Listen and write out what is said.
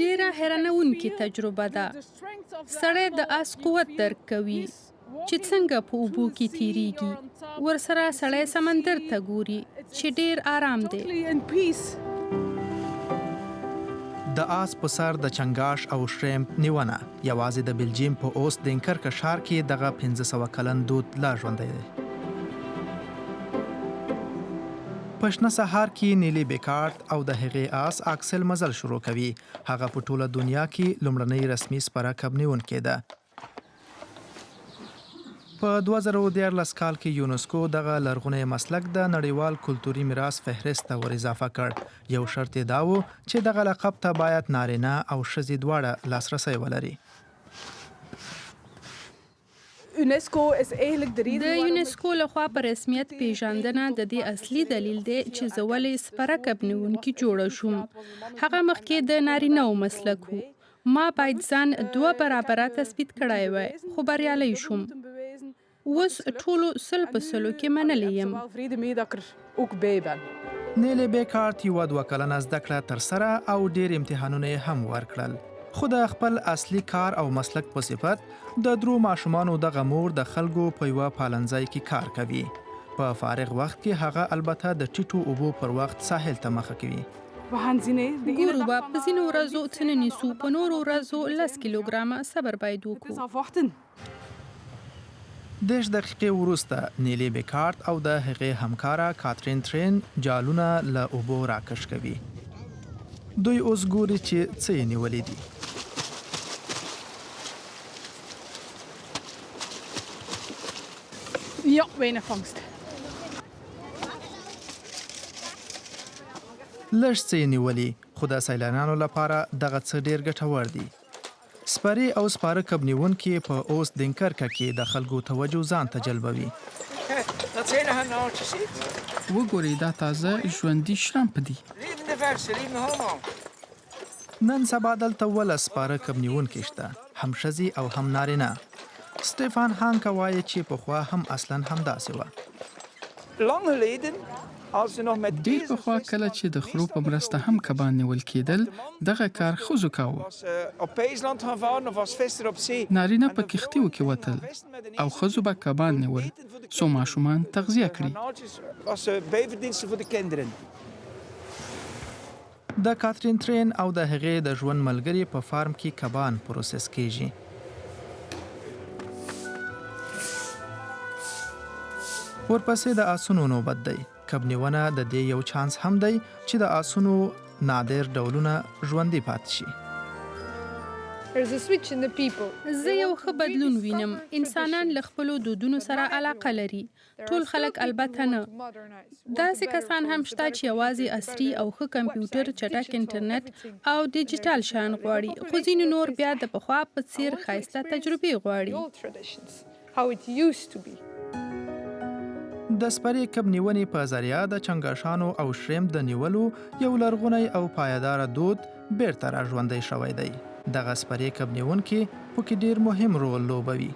ډېره حیرانوونکې تجربه ده. سړی د اس قوت درک کوي چې څنګه په اوبو کې تېرېږي. ورسره سړی سمندر ته ګوري چې ډېر ارام دی. د آس په سر د چنګاښ او شریمپ نیونه یوازې د بلجیم په اوست دینکرکه ښار کې دغه 500 کلن دود لا ژوندی دی. په شنه سهار کې نیلي بیکارت او د هغې آس اکسل مزل شروع کوي. هغه په ټوله دنیا کې لومړنۍ رسمي سپره کب نیونکې ده. په 2013 کال کې یونسکو دغه لرغونی مسلک د نړیوال کلتوري میراث فهرست ته ور اضافه کړ. یو شرط یې دا و چې دغه لقب ته باید نارینه او ښځې دواړه لاسرسی ولري. د یونسکو له خوا په رسمیت پېژندنه د دې اصلي دلیل دی چې زه ولې سپره کب نیونکې جوړه شوم. هغه مخکې د نارینه وو مسلک و. ما باید ځان دوه برابره تثبیت کړی وای، خو بریالۍ شوم. اوس ټولو 100 په سلو کې منلې یم. نیلې بیکارت یوه دوه کلنه زده کړه ترسره او ډېر امتحانونه یې هم ورکړل، خو د خپل اصلي کار او مسلک په صفت د درو ماشومانو دغه مور د خلکو په یوه پالنځای کې کار کوي. په فارغ وخت کې هغه البته د ټیټو اوبو پر وخت ساحل ته مخه کوي. ګورو به، په ځینو ورځو څه نه نیسو، په نورو ورځو 10 کیلوګرامه، صبر باید وکړو. 30 دقیقې وروسته نیلي بیکارت او د هغې همکاره کاترین ترین جالونه له اوبو راکش کوي. دوی اوس ګوري چې څه یې نیولي دي. لږ څه یې نیولي، خو د سیلانیانو لپاره دغه څه ډېر ګټور دي. سپرې او سپاره کب نیونکي په اوس دینکرکه کې د خلکو توجه ځان ته جلبوي. وګورئ، دا تازه ژوندي شرمپ دي. نن سبا دلته 17 سپاره کب نیونکي شته، هم ښځې او هم نارینه. سټیفان هانکه وایي چې پخوا هم اصلا همداسې وه. ډېر پخوا کله چې د خرو په مرسته هم کبان نیول کېدل، دغه کار ښځو کاوه. نارینه په کښتیو کې وتل او ښځو به کبان نیول څو ماشومان تغذیه کړي. د کاترین ترین او د هغې د ژوند ملګري په فارم کې کبان پروسس کېږي. ورپسې د آسونو نوبت دی. کب نیونه د دې یو چانس هم دی چې د آسونو نادر ډولونه ژوندي پاتې شي. زه یو ښه بدلون وینم. انسانان له خپلو دودونو سره علاقه لري. ټول خلک البته نه. داسې کسان هم شته چې یوازې عصري او ښه کمپیوټر، چټک انټرنټ او ډیجیټل شیان غواړي، خو ځینې نور بیا د پخوا په څېر ښایسته تجربې غواړي. د سپرې کب نیونې په ذریعه د چنګاښانو او شریمپ د نیولو یو لرغونی او پایداره دود بیرته را ژوندی شوی دی. دغه سپرې کب نیونکي په کې ډیر مهم رول لوبوي.